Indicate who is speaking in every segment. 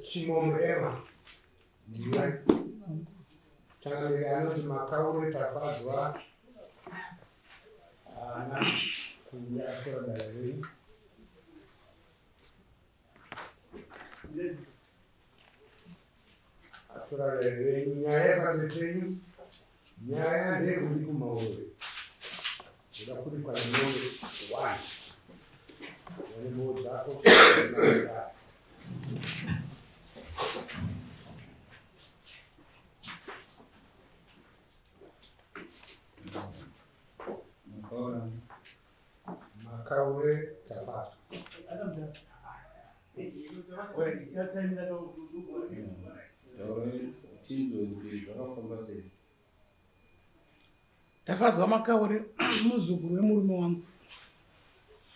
Speaker 1: Chimomo Emma ndiwe changamire anoti Makaure Tafadzwa haana kuuya asora dare renyu. Asora dare renyu. Nyaya yepamberi penyu, nyaya ndeyekuti kumaure kuda kuripwa nemombe 1 nembo dzako. Makaure Tafadzwa.
Speaker 2: Tafadzwa Makaure muzukuru wemurume wangu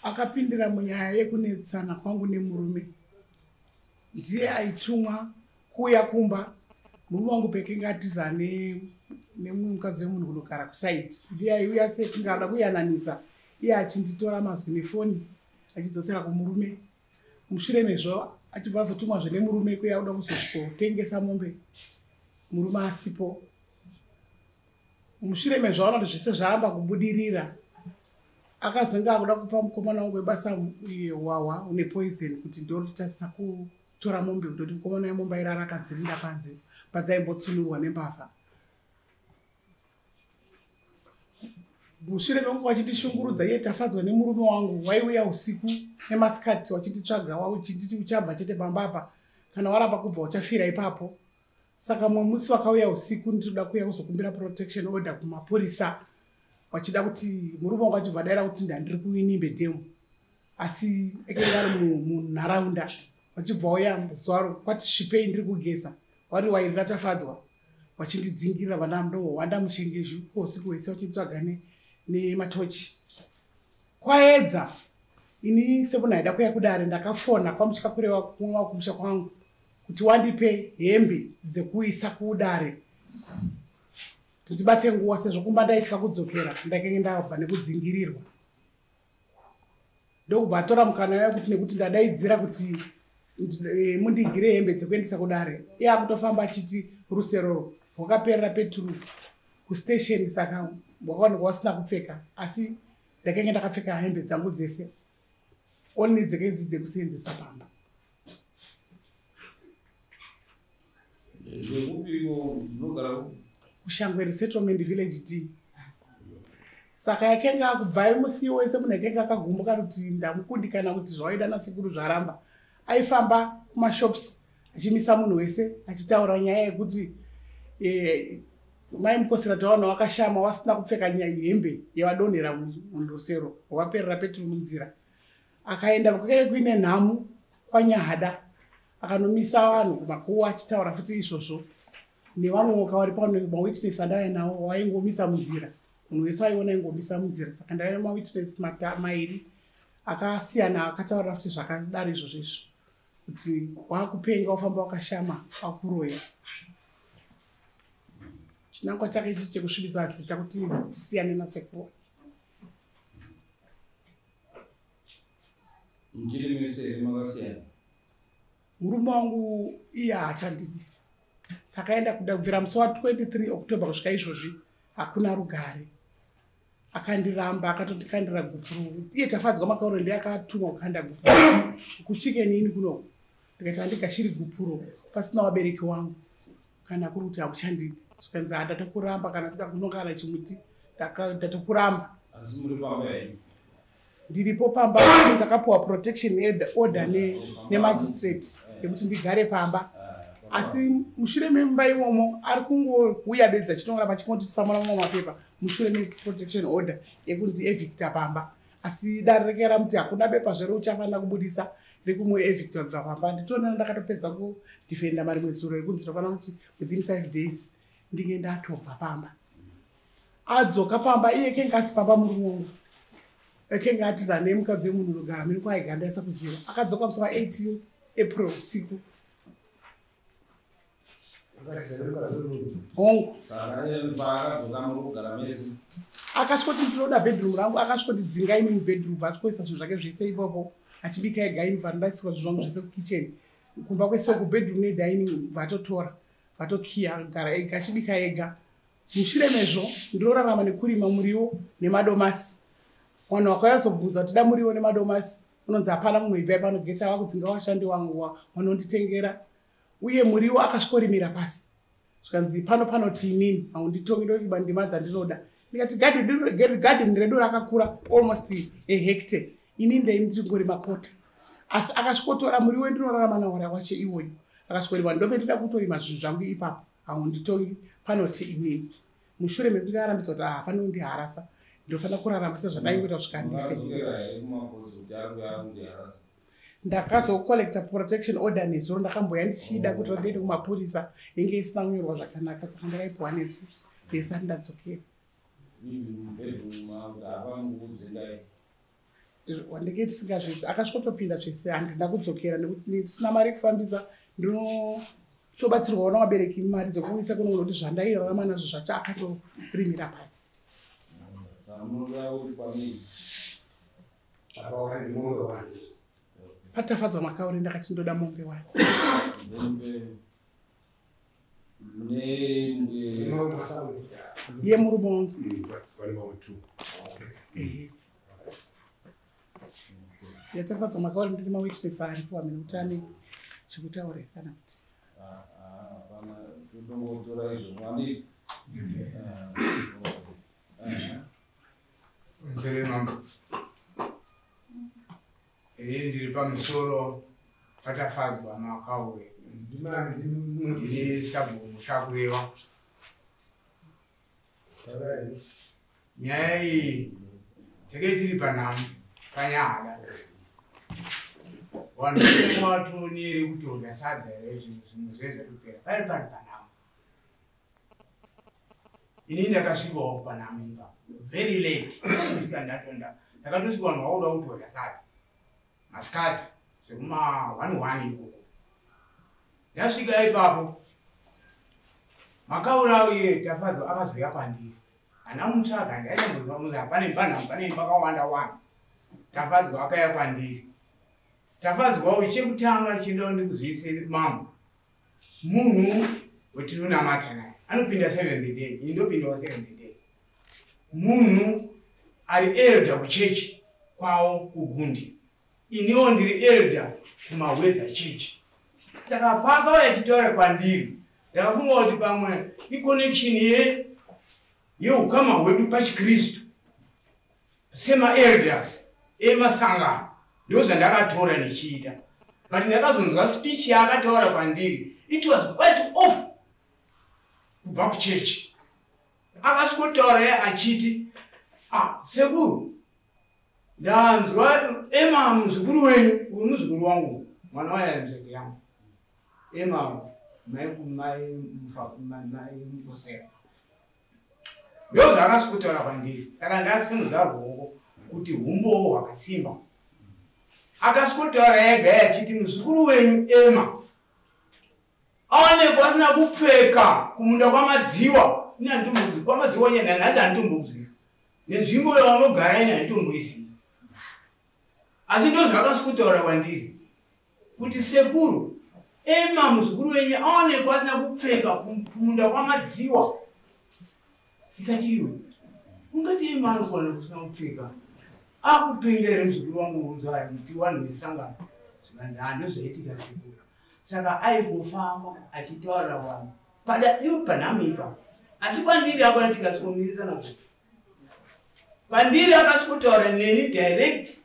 Speaker 2: akapindira munyaya yekunetsana kwangu nemurume. Ndiye aitumwa kuuya kumba murume wangu pekinge atiza nemumwe mukadzi wemunhu kunogara kusaidi. Ndiye aiuya sekunge ada kuyananisa, iye achinditora mazwi nefoni achidzosera kumurume. Mushure mezvo achibva azotumwazve nemurume kuya kuda kuzosvikotengesa mombe murume asipo. Mushure mezvo aona kuti zvese zvaramba kubudirira, akazonge akuda kupa mukomana wangu webasa hwahwa une poison kuti ndoritasisa kutora mombe, kutoti mukomana wemombe airara akadzirinda panze padzaimbotsunurwa nembavha. Mushure mekunge wachindishungurudza iye Tafadzwa nemurume wangu, waiuya usiku nemasikati wachinditsvaga, wachinditi uchabva chete pamba apa, kana waramba kubva uchafira ipapo. Saka mumwe musi wakauya usiku ndinoda kuuya kuzokumbira protection order kumapurisa, wachida kuti murume wangu achibva adaira kuti ndandiri kuInimbe Dam, asi ekenge ari munharaunda. Wachibva uya zuva kwati svipei ndiri kugeza, wari wairira Tafadzwa wachindidzingirira vana ndohwanda mushengeshu usiku hwese wachinditsvaga nematochi. Kwaedza ini semunhu aida kuya kudare, ndakafona kwaMutya kurewa kumwe kumusha kwangu kuti wandipe hembe dzekuisa kudare kuti ndibate nguva, sezvo kumba ndaitya kudzokera ndakenge ndabva nekudzingirirwa. Ndokubva atora mukana uya kuti nekuti ndadaidzira kuti mundigire hembe dzekuendesa kudare, iye akutofamba achiti rusero rwakaperera peturu kustation, saka wakaonekwa wasina kupfeka, asi ndakenge ndakapfeka hembe dzangu dzese, only dzekedzi dzekuseenzesa pamba. KuShangwe Resettlement Village D. Saka yakenge akubvai musi wese munhu yakenge akagumbuka kuti ndamukundikana kuti zvawaida nasekuru zvaramba, aifamba kumashops achimisa munhu wese achitaura nyaya yekuti mai Mukosera tawana wakashama wasina kupfeka hembe yavadonhera murusero rwakaperera peturu munzira. Akaenda kwakanga kuine nhamu kwaNyahada, akanomisa vanhu kumakuwa achitaura futi izvozvo, nevamwe vari pano mawitness andauya nawo waingomisa munzira, munhu wese aiona aingomisa munzira. Saka ndauya nemawitness mairi akasiyana akataura futi zvakadaro izvozvo izvo kuti wakupenga wafamba wakashama wakuroya. Chinangwa chake ichi chekusvibisa zita kuti tisiyane nasekuru.
Speaker 3: Muchiri mese here makasiyana?
Speaker 2: Murume wangu iye haachandidi. Takaenda kuda kubvira musi wa23 October kusvika izvozvi hakuna rugare. Akandiramba, akatondikandira gupuro. Iye Tafadzwa Makauro ndiye akatumwa kukanda gupuro kuChicken Inn kuno. Ndikati handigashiri gupuro pasina vabereki wangu, kana kuri kuti hakuchandidi. Zvikanzi handatokuramba, kana toda kunongana chimuti ndatokuramba.
Speaker 3: Asi muri pamba henyu?
Speaker 2: Ndiripo pamba, ndakapiwa protection order nemagistrate yekuti ndigare pamba, asi mushure memumba imomo ari kungouya bedzi achitonora pachingoti tisamona mamwe mapepa mushure meprotection order yekundi evicta pamba. Asi dare rekera muti hakuna bepa zvero uchafanira kubudisa rekumuevicta kubva pamba. Nditonena ndakatopedza kudefenda marimwe zuro ekunzi ndinofanira kuti within 5 days ndinge ndatobva pamba. Adzoka pamba iye kenge asi pamba murume wangu ekenge atiza nemukadzi wemunhu unogara mene kwaaigara ndaisa kuziva. Akadzoka musi wa18 April usiku. Hongu. Akasvikoti ndinoda bedroom rangu, akasvikondidzinga ini mubedroom, asvikoisa zvinhu zvake zvese ipapo achibika ega, ini bva ndaisirwa zvinhu zvangu zvese kukitchen. Kumba kwese kubedroom nedining vatotora, vatokiya, gara ega, achibika ega. Mushure mezvo ndinorarama nekurima muriwo nemadomasi. Vanhu vakayazobvunza kuti da muriwo nemadomasi, unonzi hapana munhu, ibvai pano, geta vakudzinga vashandi vangu vanonditengera. Uye muriwo akasvikorimira pasi, zvikanzi pano panoti inini haunditongi, ndorima ndima dzandinoda. Ndikati gadheni redu rakakura almost a hectare, ini ndei ndichingorima kota. Asi akasvikotora muriwo ndinorarama nawo wacho iwoyo, akasvikorima ndope ndida kutorima zvinhu zvangu ipapo, haunditongi, panoti inini. Mushure mekunge arambidzwa kuti haafaniri kundiharasa, ndinofanira kurarama sezvandaingoita kusvika ndife.
Speaker 3: Makadzokera here kumakosi kuti ari kuya kundiharasa?
Speaker 2: Ndakazocollecta protection order nezuro. Ndakamboya ndichida kuti ndiende kumapurisa, inge isina kunyorwa zvakanaka, saka ndakaipiwa nezuro ndisati ndadzokera.
Speaker 3: Even mubedroom makuti hapana kukudzingai?
Speaker 2: Wandenge ndisingazvizi, akasvikotopinda zvese. Handina kudzokera nekuti ndisina mari yekufambisa. Ndinotobatsirwawo navabereki mari dzekuuyisa kuno, nokuti zvandairarama nazvo zvacho akatorimira pasi.
Speaker 3: Saka munoda kuti kwamii?
Speaker 1: Apa wakati mombe one.
Speaker 2: Patafadzwa Makauri ndakati ndoda mombe one.
Speaker 3: Then mune
Speaker 2: Yemurume wangu.
Speaker 1: Vane vamwe two.
Speaker 2: Ehe. Yatafadzwa Makauri ndine mawitness aripo amene kuti ane chekutaura kana kuti
Speaker 3: Hapana, totongotora izvo mwandii.
Speaker 4: Nzere mambo. Ini ndiri pamusoro paTafadzwa Makaure. Ndiri sabhuku Mushakureva.
Speaker 1: Taurai.
Speaker 4: Nyaya iyi tenge tiri panhamo panyahada. Vanhu vese vatonere kutodya sadza here, zvinhu zvimwe zvee zvatopera pari pari panhamo. Ini ndakasvikawo panhamo ipapo very late, kusvika ndatonda, ndakatosvika vanhu vakuda kutodya sadza masikati zvekuma 11 ikoko. Ndasvika ipapo, Makaura uye Tafadzwa akazouya kwandiri. Hana mutsvaga, ndaiambozwa munzi hapane panhamo, pane imba kawanda wanda. Tafadzwa akauya kwandiri. Tafadzwa uyu, chekutanga chienda ndikuzivise mambo, munhu wetinonamata naye, anopinda Seventh Day, ini ndopindawo Seventh Day. Munhu ari elder kuchechi kwavo kuGundi, iniwo ndiri elder kuMahwedza Chechi. Saka paakauya achitaura kwandiri, ndakafunga kuti pamwe iconnection yeukama hwedu pachikristu semaelders emasangano, ndo zvandakatora ndichiita. But ndakazonzwa speech yaakataura kwandiri, it was quite off kubva kuchechi. Akasvikotaura ye achiti, "Ah, sekuru, ndanzwa Ema muzukuru wenyu." Uyu muzukuru wangu, mwana wayanzvadzi yangu Ema, mai Mukosera. Ndo zvakasvikotaura kwandiri. Saka ndasimudza ruoko kuti humbowo hwakasimba. Akasvikotaura ega achiti muzukuru wenyu Ema aonekwa asina kupfeka kumunda kwaMadziwa. Ini handitombozivi kwaMadziwa nyana nhasi, handitombozivi nenzvimbo yaunogara, ini handitomboizivi. Asi ndo zvakasvikotaura kwandiri kuti, "Sekuru, Ema muzukuru wenyu aonekwa asina kupfeka kumunda kwaMadziwa." Ndikati, "Iwe ungati Ema anokwana kusina kupfeka, akupenga here muzukuru wangu unzwaya muti wanhu wesangano?" Zvikanzi, "Hando zvaitika, sekuru." Saka aingofamba achitaurira vanhu pada ivo panhamo ipapo. Asi kwandiri akona tikasvikomirisana, kwandiri akasvikotaura neni direct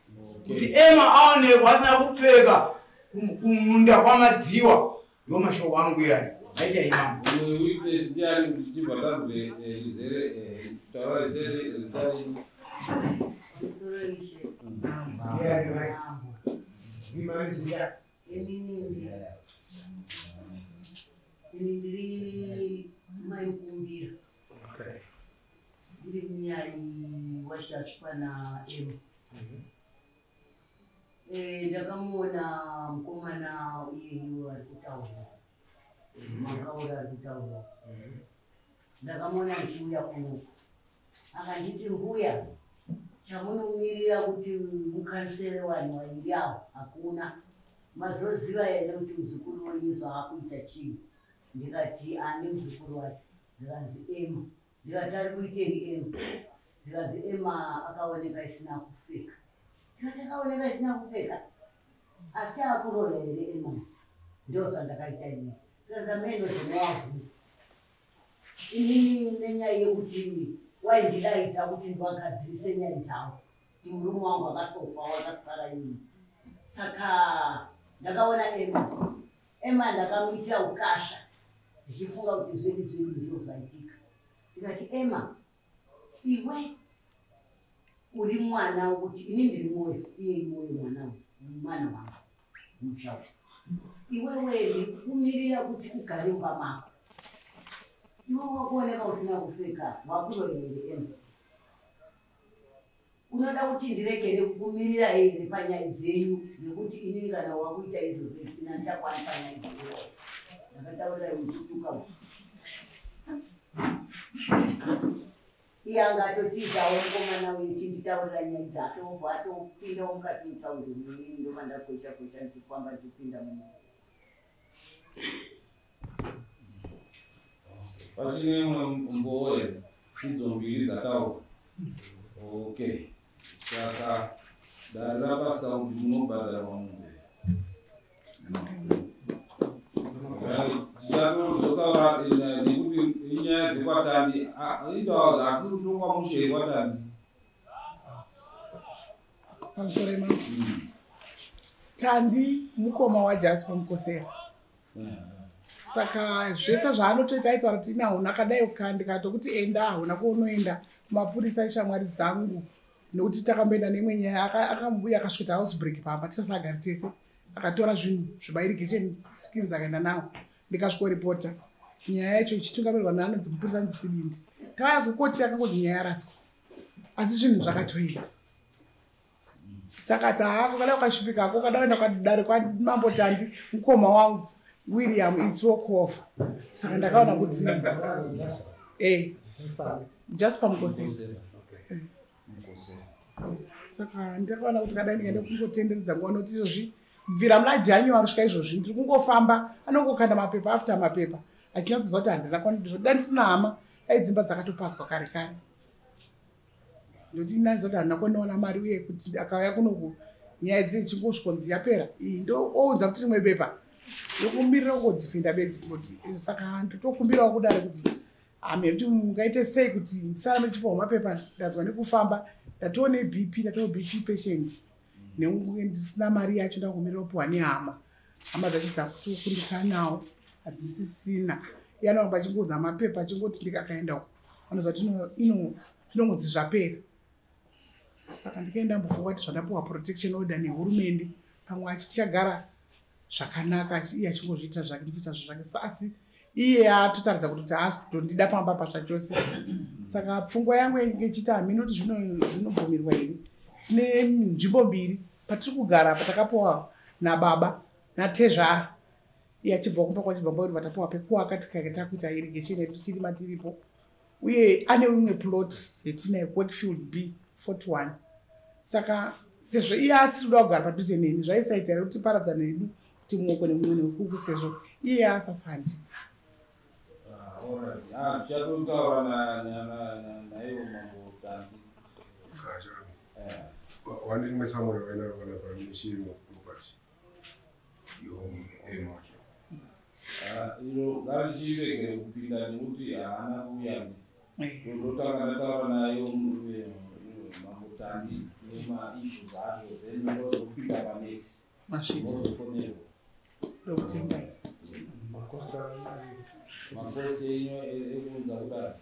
Speaker 4: kuti Ema aonekwa asina kupfeka kumunda kwaMadziwa. Ndo mashoko angu iyayo aita imambo.
Speaker 3: Umwe witness ndiani kuti tibva tabve rizere? Taura rizere, zita renyu.
Speaker 5: Soroishe.
Speaker 1: Ndiani mai? Ndimalizia.
Speaker 5: Inini ini ndiri mai Mukumbira. Ndiri munyari wachasvikwa naEma. Ndakamuona mukomana iyeyo ari kutaura, Makaura ari kutaura. Ndakamuona achiuya kunoku, akanditi, "Mbuya, chamunomirira kuti mukansere vanhu vairi avo hakuna." Mazoziva here kuti muzukuru wenyu zvaakuita chii? Ndikati ane muzukuru wacho. Zikanzi Emma. Ndikati ari kuitei Emma? Zikanzi Emma akaoneka isina kupfeka. Ndikati akaoneka isina kupfeka, asi akuroya here Emma? Ndozvandakaita inini. Zikanzi ameno zvinovabvunza inini nenyaya yekuti waindidaidza kuti ndiwagadzirise nyaya dzavo, kuti murume wangu akasofa wakasara inini. Saka ndakaona Emma. Emma ndakamuitira ukasha ndichifunga kuti zvedi zvedi ndizvo zvaitika. Ndikati Emma, iwe uri mwana wekuti ini ndiri moyo, iye imoyo mwana mwana wangu musha uyu. Iwewe ndikukumirira kuti ugare mumba mako. Iwe wakuoneka usina kupfeka, wakuroya here Emma? Unoda kuti ndiregere kukumirira here panyaya dzenyu, nekuti inini kana wakuita izvozvo ini handichakwani panyaya dzenyu. Ndakataurira muchituka uku. Iye anga atotizawo mukomana uyu chinditaurira nyaya dzake, obva atopindawo mukati mutaundi inini ndobva ndakwesha kwesha ndichifamba ndichipinda muno.
Speaker 3: Pachine imwe mbowo here? Idzo mbiri dzataurwa. Okay. Saka dare rapasa kuti munobhadharwa mombe. Tichatozotaura nekuti inyaya dzekwaTandi. Indawa hatisi kutongwa mushe here kwaTandi?
Speaker 2: Pamusoro imambo. Tandi mukoma waJasper Mukosera. Saka zvese zvaanotoita aitaura kuti ina hauna kadai ndikatokuti enda hauna kwaunoenda kumapurisa eshamwari dzangu, nekuti takamboenda neimwe nyaya akambuya akasvika house break pamba tisasagari tese, akatora zvinhu zvemairrigation schemes akaenda nawo. Ndikasvikoripota nyaya yacho ichitungamirwa naanonzi mupurisa anonzi Sibindi. Tauya kukoti akangonzi nyaya yaraswa, asi zvinhu zvakatoenda. Saka taako kada ukashupikako kada kuenda kwadare kwamambo Tandi mukoma wangu William it's walk. Saka ndakaona kuti Jasper Mukosera. Saka ndakaona kuti kadai ndikaenda kungotenderedza nguva nekuti izvozvi kubvira muna January kusvika izvozvi ndiri kungofamba, anongokanda mapepa after mapepa achinyatsoziva kuti handina kwandinoda, ndisina hama, dai dzimba dzakatopaswa kare kare. Ndokuti ndinoziva kuti handina kwandinoona mari, uye kuti akauya kunoku nyaya idzi dzichingosvikonzi yapera, iyi ndounza kuti rimwe bepa ndokumirira kungodhifenda bedzi kuti. Saka ndotokumbirawo kudare kuti hame kuti mungaite sei kuti ndisarambe ndichipiwa mapepa. Ndanzwa nekufamba, ndatoo neBP, ndatoo BP patient, nekunge ndisina mari yacho ndakumirira kupiwa nehama. Hama dzacho dzakutokundikanawo, hadzisisina. Iye anoramba achingoudza mapepa achingoti ndikakaenda uko anoziva kuti zvinongonzi zvapera. Saka ndikaenda mbofunga kuti zvandapiwa protection order nehurumende, pamwe achitichagara zvakanaka, iye achingozviita zvake ndichiita zvake, asi iye atotaridza kuti haasi kutondida pamba pazvachose. Saka pfungwa yangu inge ichiti hamene kuti zvinobvumirwa here. Tine nzvimbo mbiri patiri kugara patakapiwa nababa natezvara, iye achibva kumba kwachibva mbori vatapiwa pekuaka tikaita takuita irrigation yedu tichirima tiripo, uye ane imwe plot yetinayo kuWakefield B 41. Saka sezvo iye asiri kuda kugara padhuze neni, zvaisaita here kuti tiparadzane hedu kuti mumwe nemumwe nekuku, sezvo iye asasandi?
Speaker 3: Tichatotaura naivo mambo Tandi.
Speaker 1: Wani rimwe summary wainaro panapa neshare of property iwo Emma wacho?
Speaker 3: Iro ngarichiregere kupinda nekuti haana kuuya. Ndotanga ndataura nayo mambo Tandi nemaissues acho, then ndozopinda panext.
Speaker 2: Masvitsa.
Speaker 3: Mozofonerwa.
Speaker 2: Ndokutendai.
Speaker 1: Makosa.
Speaker 3: Makosi enyu ekuunza kudare.